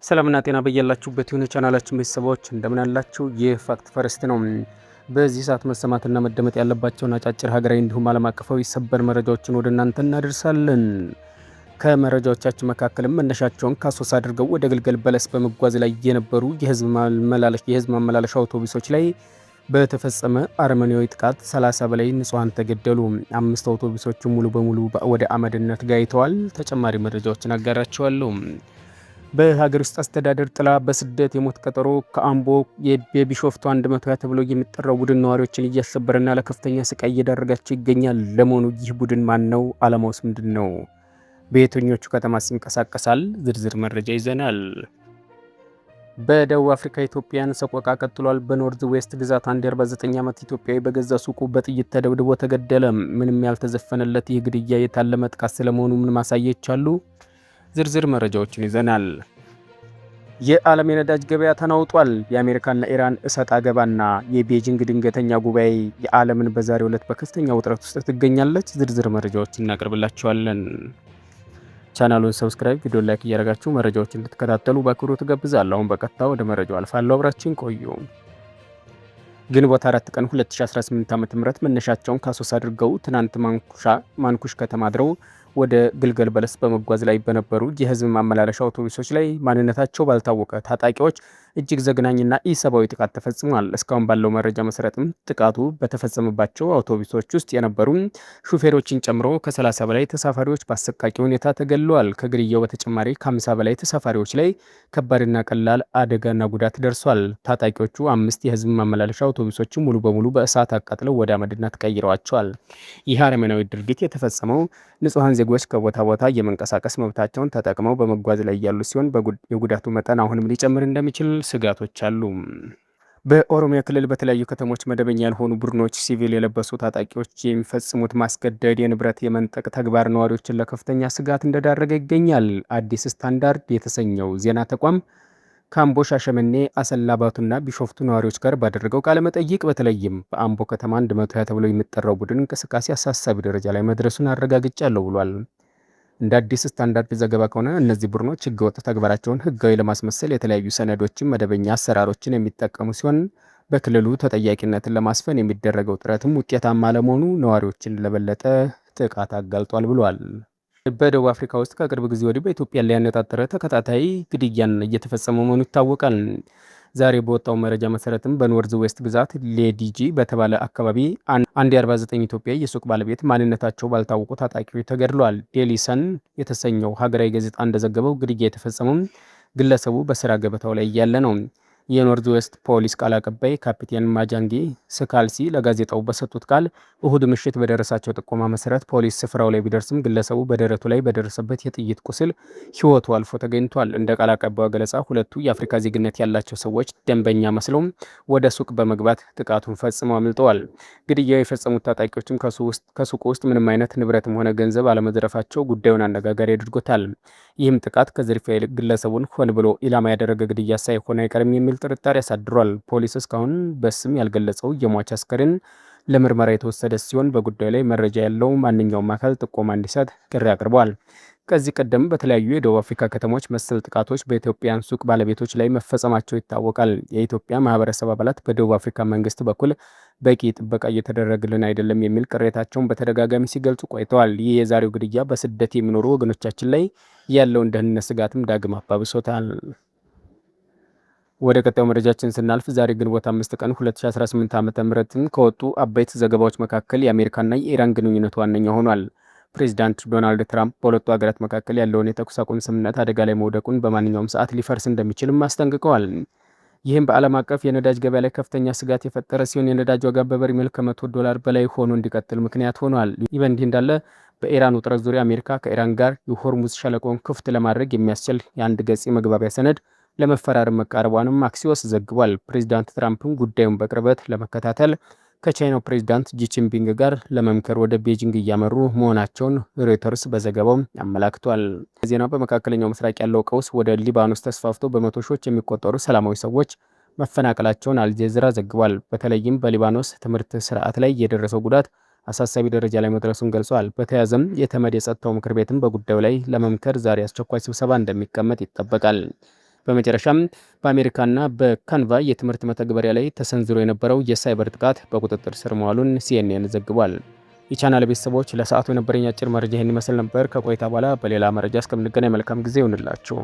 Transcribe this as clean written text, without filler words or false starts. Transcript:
ሰላምና ጤና በያላችሁበት የሆነ ቻናላችን ቤተሰቦች እንደምን አላችሁ? ይህ Fact First ነው። በዚህ ሰዓት መሰማትና መደመጥ ያለባቸውን አጫጭር ሀገራዊ እንዲሁም ዓለም አቀፋዊ ሰበር መረጃዎችን ወደ እናንተ እናደርሳለን። ከመረጃዎቻችን መካከልም መነሻቸውን ከአሶሳ አድርገው ወደ ግልገል በለስ በመጓዝ ላይ የነበሩ የህዝብ ማመላለሻ አውቶቡሶች ላይ በተፈጸመ አረመኔያዊ ጥቃት 30 በላይ ንጹሐን ተገደሉ። አምስት አውቶቡሶች ሙሉ በሙሉ ወደ አመድነት ጋይተዋል። ተጨማሪ መረጃዎችን አጋራቸዋለሁ። በሀገር ውስጥ አስተዳደር ጥላ በስደት የሞት ቀጠሮ ከአምቦ የቢሾፍቱ 120 ተብሎ የሚጠራው ቡድን ነዋሪዎችን እያሸበረና ለከፍተኛ ስቃይ እየዳረጋቸው ይገኛል። ለመሆኑ ይህ ቡድን ማን ነው? ዓላማውስ ምንድን ነው? በየትኞቹ ከተማስ ይንቀሳቀሳል? ዝርዝር መረጃ ይዘናል። በደቡብ አፍሪካ ኢትዮጵያን ሰቆቃ ቀጥሏል። በኖርዝ ዌስት ግዛት አንድ የ49 ዓመት ኢትዮጵያዊ በገዛ ሱቁ በጥይት ተደብድቦ ተገደለ። ምንም ያልተዘፈነለት ይህ ግድያ የታለመ ጥቃት ስለመሆኑ ምን ማሳያዎች አሉ? ዝርዝር መረጃዎችን ይዘናል። የዓለም የነዳጅ ገበያ ተናውጧል። የአሜሪካና ኢራን እሰጥ አገባና የቤጂንግ ድንገተኛ ጉባኤ የዓለምን በዛሬው ዕለት በከፍተኛ ውጥረት ውስጥ ትገኛለች። ዝርዝር መረጃዎችን እናቀርብላችኋለን። ቻናሉን subscribe፣ ቪዲዮ like እያደረጋችሁ መረጃዎችን እንድትከታተሉ በአክብሮት እጋብዛለሁ። አሁን በቀጥታ ወደ መረጃው አልፋለሁ። አብራችን ቆዩ። ግንቦት 4 ቀን 2018 ዓ.ም መነሻቸውን ከአሶሳ አድርገው ትናንት ማንኩሽ ከተማ አድረው ወደ ግልገል በለስ በመጓዝ ላይ በነበሩ የህዝብ ማመላለሻ አውቶቡሶች ላይ ማንነታቸው ባልታወቀ ታጣቂዎች እጅግ ዘግናኝና ኢሰብአዊ ጥቃት ተፈጽሟል። እስካሁን ባለው መረጃ መሰረትም ጥቃቱ በተፈጸመባቸው አውቶቡሶች ውስጥ የነበሩ ሹፌሮችን ጨምሮ ከ30 በላይ ተሳፋሪዎች በአሰቃቂ ሁኔታ ተገድለዋል። ከግድያው በተጨማሪ ከ50 በላይ ተሳፋሪዎች ላይ ከባድና ቀላል አደጋና ጉዳት ደርሷል። ታጣቂዎቹ አምስት የህዝብ ማመላለሻ አውቶቡሶችን ሙሉ በሙሉ በእሳት አቃጥለው ወደ አመድነት ቀይረዋቸዋል። ይህ አረመናዊ ድርጊት የተፈጸመው ንጹሐን ዜጎች ከቦታ ቦታ የመንቀሳቀስ መብታቸውን ተጠቅመው በመጓዝ ላይ ያሉ ሲሆን የጉዳቱ መጠን አሁንም ሊጨምር እንደሚችል ስጋቶች አሉ። በኦሮሚያ ክልል በተለያዩ ከተሞች መደበኛ ያልሆኑ ቡድኖች ሲቪል የለበሱ ታጣቂዎች የሚፈጽሙት ማስገደድ፣ የንብረት የመንጠቅ ተግባር ነዋሪዎችን ለከፍተኛ ስጋት እንደዳረገ ይገኛል። አዲስ ስታንዳርድ የተሰኘው ዜና ተቋም ከአምቦ፣ ሻሸመኔ፣ አሰላ፣ ባቱና ቢሾፍቱ ነዋሪዎች ጋር ባደረገው ቃለ መጠይቅ በተለይም በአምቦ ከተማ 120 ተብሎ የሚጠራው ቡድን እንቅስቃሴ አሳሳቢ ደረጃ ላይ መድረሱን አረጋግጫለሁ ብሏል። እንደ አዲስ ስታንዳርድ ዘገባ ከሆነ እነዚህ ቡድኖች ህገወጥ ተግባራቸውን ህጋዊ ለማስመሰል የተለያዩ ሰነዶችን፣ መደበኛ አሰራሮችን የሚጠቀሙ ሲሆን በክልሉ ተጠያቂነትን ለማስፈን የሚደረገው ጥረትም ውጤታማ አለመሆኑ ነዋሪዎችን ለበለጠ ጥቃት አጋልጧል ብሏል። በደቡብ አፍሪካ ውስጥ ከቅርብ ጊዜ ወዲህ በኢትዮጵያ ላይ ያነጣጠረ ተከታታይ ግድያን እየተፈጸመ መሆኑ ይታወቃል። ዛሬ በወጣው መረጃ መሰረትም በኖርዝ ዌስት ግዛት ሌዲጂ በተባለ አካባቢ አንድ የ49 ኢትዮጵያዊ የሱቅ ባለቤት ማንነታቸው ባልታወቁ ታጣቂዎች ተገድለዋል። ዴሊ ሰን የተሰኘው ሀገራዊ ጋዜጣ እንደዘገበው ግድያ የተፈጸመው ግለሰቡ በስራ ገበታው ላይ እያለ ነው። የኖርዝ ዌስት ፖሊስ ቃል አቀባይ ካፒቴን ማጃንጊ ስካልሲ ለጋዜጣው በሰጡት ቃል እሁድ ምሽት በደረሳቸው ጥቆማ መሰረት ፖሊስ ስፍራው ላይ ቢደርስም ግለሰቡ በደረቱ ላይ በደረሰበት የጥይት ቁስል ሕይወቱ አልፎ ተገኝቷል። እንደ ቃል አቀባዩ ገለጻ ሁለቱ የአፍሪካ ዜግነት ያላቸው ሰዎች ደንበኛ መስለው ወደ ሱቅ በመግባት ጥቃቱን ፈጽመው አምልጠዋል። ግድያው የፈጸሙት ታጣቂዎችም ከሱቁ ውስጥ ምንም አይነት ንብረትም ሆነ ገንዘብ አለመዝረፋቸው ጉዳዩን አነጋጋሪ አድርጎታል። ይህም ጥቃት ከዝርፊያ ይልቅ ግለሰቡን ሆን ብሎ ኢላማ ያደረገ ግድያ ሳይሆን አይቀርም የሚል ጥርጣሬ አሳድሯል። ፖሊስ እስካሁን በስም ያልገለጸው የሟች አስከሬን ለምርመራ የተወሰደ ሲሆን በጉዳዩ ላይ መረጃ ያለው ማንኛውም አካል ጥቆማ እንዲሰጥ ጥሪ አቅርቧል። ከዚህ ቀደም በተለያዩ የደቡብ አፍሪካ ከተሞች መሰል ጥቃቶች በኢትዮጵያን ሱቅ ባለቤቶች ላይ መፈጸማቸው ይታወቃል። የኢትዮጵያ ማህበረሰብ አባላት በደቡብ አፍሪካ መንግስት በኩል በቂ ጥበቃ እየተደረገልን አይደለም የሚል ቅሬታቸውን በተደጋጋሚ ሲገልጹ ቆይተዋል። ይህ የዛሬው ግድያ በስደት የሚኖሩ ወገኖቻችን ላይ ያለውን ደህንነት ስጋትም ዳግም አባብሶታል። ወደ ቀጣዩ መረጃችን ስናልፍ ዛሬ ግንቦት 5 ቀን 2018 ዓ.ም ከወጡ አበይት ዘገባዎች መካከል የአሜሪካና የኢራን ግንኙነት ዋነኛ ሆኗል። ፕሬዚዳንት ዶናልድ ትራምፕ በሁለቱ ሀገራት መካከል ያለውን የተኩስ አቁም ስምምነት አደጋ ላይ መውደቁን በማንኛውም ሰዓት ሊፈርስ እንደሚችልም አስጠንቅቀዋል። ይህም በዓለም አቀፍ የነዳጅ ገበያ ላይ ከፍተኛ ስጋት የፈጠረ ሲሆን የነዳጅ ዋጋ በበርሜል ከ100 ዶላር በላይ ሆኖ እንዲቀጥል ምክንያት ሆኗል። ይህ በእንዲህ እንዳለ በኢራን ውጥረት ዙሪያ አሜሪካ ከኢራን ጋር የሆርሙዝ ሸለቆን ክፍት ለማድረግ የሚያስችል የአንድ ገጽ የመግባቢያ ሰነድ ለመፈራረም መቃረቧንም አክሲዮስ ዘግቧል። ፕሬዚዳንት ትራምፕም ጉዳዩን በቅርበት ለመከታተል ከቻይናው ፕሬዚዳንት ጂ ጂንፒንግ ጋር ለመምከር ወደ ቤጂንግ እያመሩ መሆናቸውን ሮይተርስ በዘገባው አመላክቷል። ዜናው በመካከለኛው ምስራቅ ያለው ቀውስ ወደ ሊባኖስ ተስፋፍቶ በመቶ ሺዎች የሚቆጠሩ ሰላማዊ ሰዎች መፈናቀላቸውን አልጀዚራ ዘግቧል። በተለይም በሊባኖስ ትምህርት ስርዓት ላይ የደረሰው ጉዳት አሳሳቢ ደረጃ ላይ መድረሱን ገልጿል። በተያያዘም የተመድ የጸጥታው ምክር ቤትም በጉዳዩ ላይ ለመምከር ዛሬ አስቸኳይ ስብሰባ እንደሚቀመጥ ይጠበቃል። በመጨረሻም በአሜሪካና በካንቫ የትምህርት መተግበሪያ ላይ ተሰንዝሮ የነበረው የሳይበር ጥቃት በቁጥጥር ስር መዋሉን ሲኤንኤን ዘግቧል። የቻናል ቤተሰቦች፣ ለሰዓቱ የነበረኝ አጭር መረጃ ይህን ይመስል ነበር። ከቆይታ በኋላ በሌላ መረጃ እስከምንገናኝ መልካም ጊዜ ይሁንላችሁ።